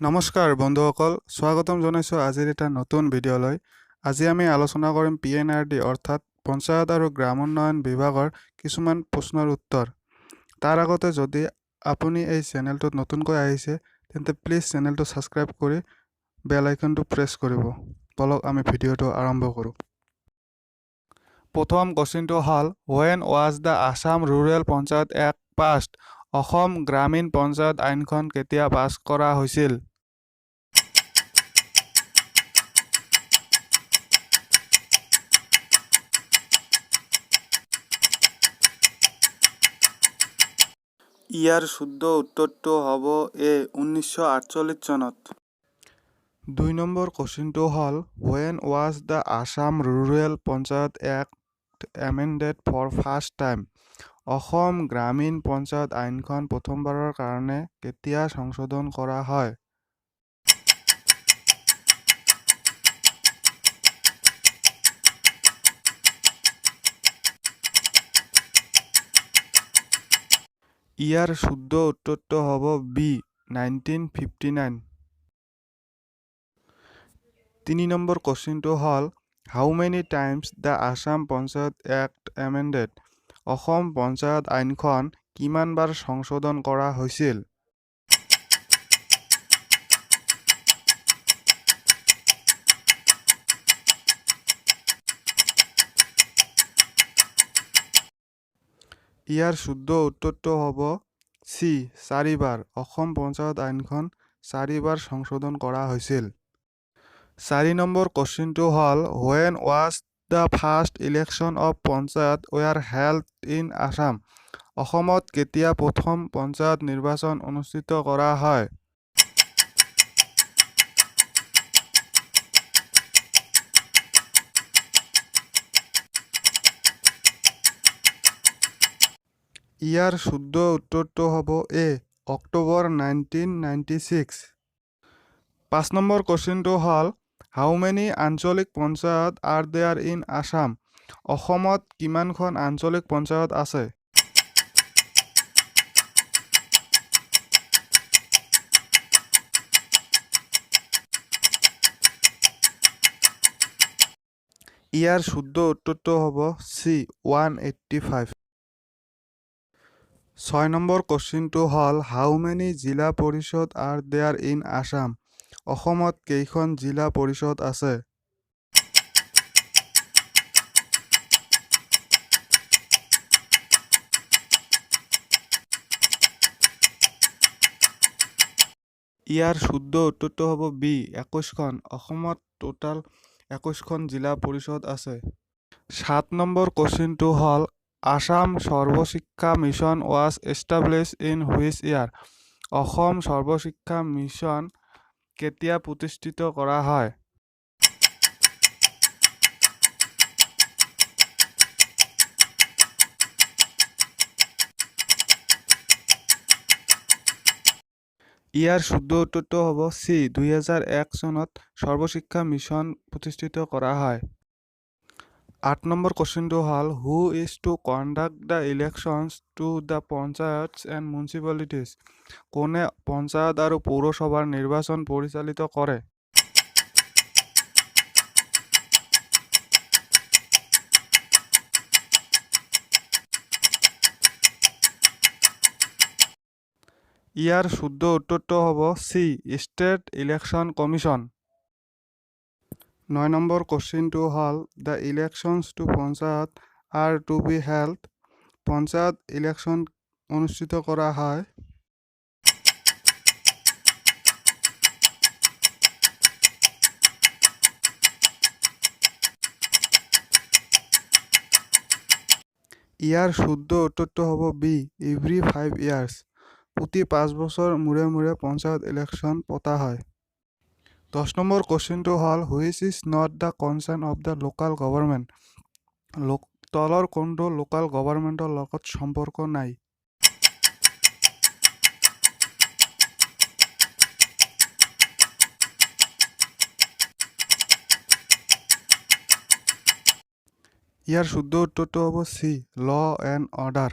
নমস্কাৰ বন্ধুসকল, স্বাগতম জনাইছোঁ আজিৰ এটা নতুন ভিডিঅ'লৈ। আজি আমি আলোচনা কৰিম পিএনআৰডি অৰ্থাৎ পঞ্চায়ত আৰু গ্ৰামোন্নয়ন বিভাগৰ কিছুমান প্ৰশ্নৰ উত্তৰ। তাৰ আগতে যদি আপুনি এই চেনেলটোত নতুনকৈ আহিছে, তেন্তে প্লিজ চেনেলটো ছাবস্ক্ৰাইব কৰি বেল আইকনটো প্ৰেছ কৰিব। বলক, আমি ভিডিঅ'টো আৰম্ভ কৰোঁ। প্ৰথম কুৱেশ্যনটো হ'ল, When was the Assam Rural Panchayat Act passed? Assam গ্ৰামীণ পঞ্চায়ত আইনখন কেতিয়া পাছ কৰা হৈছিল? ইয়াৰ শুদ্ধ উত্তৰটো হ'ব এ, 1948 চনত। দুই নম্বৰ কুৱেশ্যনটো হ'ল, When was the Assam Rural Panchayat Act amended for first time? Assam গ্ৰামীণ পঞ্চায়ত আইনখন প্ৰথমবাৰৰ কাৰণে কেতিয়া সংশোধন কৰা হয়? ইয়াৰ শুদ্ধ উত্তৰটো হ'ব বি, 1959। তিনি নম্বৰ কুৱেশ্যনটো হ'ল, How many times the Assam Panchayat Act amended? Assam panchayat আইনখন কিমানবাৰ সংশোধন কৰা হৈছিল? ইয়াৰ শুদ্ধ উত্তৰটো হ'ব চি, চাৰিবাৰ। অসম পঞ্চায়ত আইনখন চাৰিবাৰ সংশোধন কৰা হৈছিল। চাৰি নম্বৰ কুৱেশ্যনটো হ'ল, When was the first election of Panchayat were held in Assam? অসমত কেতিয়া প্ৰথম পঞ্চায়ত নিৰ্বাচন অনুষ্ঠিত কৰা হয়? ইয়াৰ শুদ্ধ উত্তৰটো হ'ব এ, অক্টোবৰ 1996। পাঁচ নম্বৰ কুৱেশ্যনটো হ'ল, How many Anchalik Panchayat are there in Assam? অসমত কিমানখন আঞ্চলিক পঞ্চায়ত আছে? ইয়াৰ শুদ্ধ উত্তৰটো হ'ব চি, 185। ছয় নম্বৰ কুৱেশ্যনটো হ'ল, How many Zilla Parishad are there in Assam? অসমত কেইখন জিলা পৰিষদ আছে? ইয়াৰ শুদ্ধ উত্তৰটো হ'ব বি, 21খন। অসমত টোটাল 21খন জিলা পৰিষদ আছে। সাত নম্বৰ কুৱেশ্যনটো হ'ল, Assam Sarva Shiksha Mission was establish in which year? Assam Sarva Shiksha mission কেতিয়া প্ৰতিষ্ঠিত কৰা হয়? ইয়াৰ শুদ্ধ উত্তৰটো হ'ব চি, 2001 চনত সৰ্বশিক্ষা মিছন প্ৰতিষ্ঠিত কৰা হয়। আঠ নম্বৰ কুৱেশ্যনটো হ'ল, Who is to conduct the elections to the Panchayats and municipalities? কোনে পঞ্চায়ত আৰু পৌৰসভাৰ নিৰ্বাচন পৰিচালিত কৰে? ইয়াৰ শুদ্ধ উত্তৰটো হ'ব চি, ষ্টেট ইলেকশ্যন কমিশ্যন। নয় নম্বৰ কুৱেশ্যনটো হ'ল, The elections to Panchayat are to be held, panchayat election অনুষ্ঠিত কৰা হয়। ইয়াৰ শুদ্ধ উত্তৰটো হ'ব বি, এভৰি 5 ইয়াৰ্ছ। প্ৰতি 5 বছৰ মূৰে মূৰে পঞ্চায়ত ইলেকশ্যন পতা হয়। 10 নম্বৰ কুৱেশ্যনটো হ'ল, Which is not the concern of the local government? তলৰ কোনটো লোকেল গভৰ্ণমেণ্টৰ লগত সম্পৰ্ক নাই? ইয়াৰ শুদ্ধ উত্তৰটো হ'ব চি, ল এণ্ড অৰ্ডাৰ।